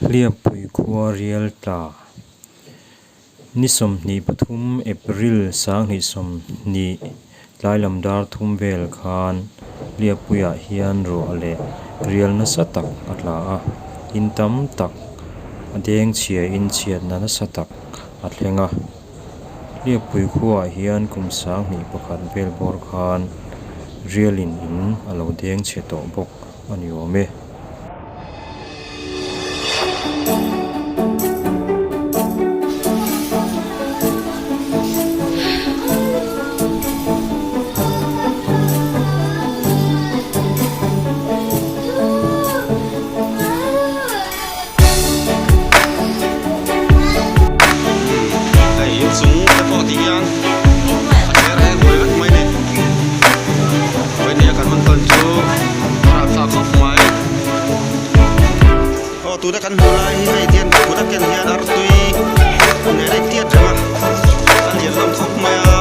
Hliappui khua rial tla ni 23 April 2020 tlai lam dar thum vel khan Hliappuiah hian ruah leh rial nasa tak a tla a, in tam tak a deng chhiain chhiatna nasa tak a thleng a. Hliappui khuaah hian kum 2001 vel bawr khan rialin in a lo deng chhe tawh bawk a ni awm e. Hei inchung te pawh ti hian a cher eng huai vek mai a ni vawinia kan man tawn chu a rapthlak khawp mai aw tuna kan hmuh lai hi hei tian kut a ken hian artui nen a intiat reng a a lian hlawm khawp mai a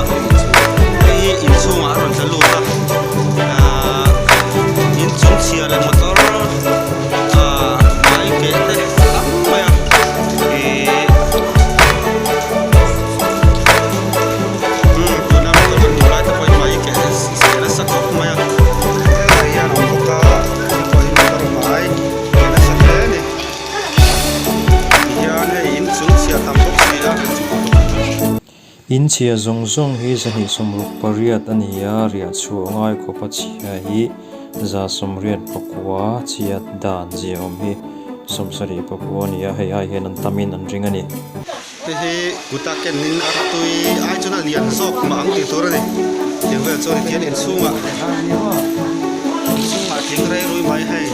hei hi inchhungah a rawn tla lut a ahh inchung chhia leh motor. Ahh hmai keh te tam mai a ihh umm tuna motor kan hmuh lai te pawh hi hmai keh chhe nasa khawp mai a helai hian a awm bawk a hei pawh hi motor hmai keh nasa hle a ni tihian hei inchung chhia tam bawk si a. In chhia zawng zawng hi 268 a ni a, riah chhuah ngai khawpa chhia hi 189 chhiat dan zia awm hi 79 a ni a, hei ai hian an tamin an ring a ni. Hei hi kuta kenin a tui ai chuan a lian zawk mah ang tih tur a ni. Tiang vel chuan tihian inchhungah inchhungah tling rei rui mai hei.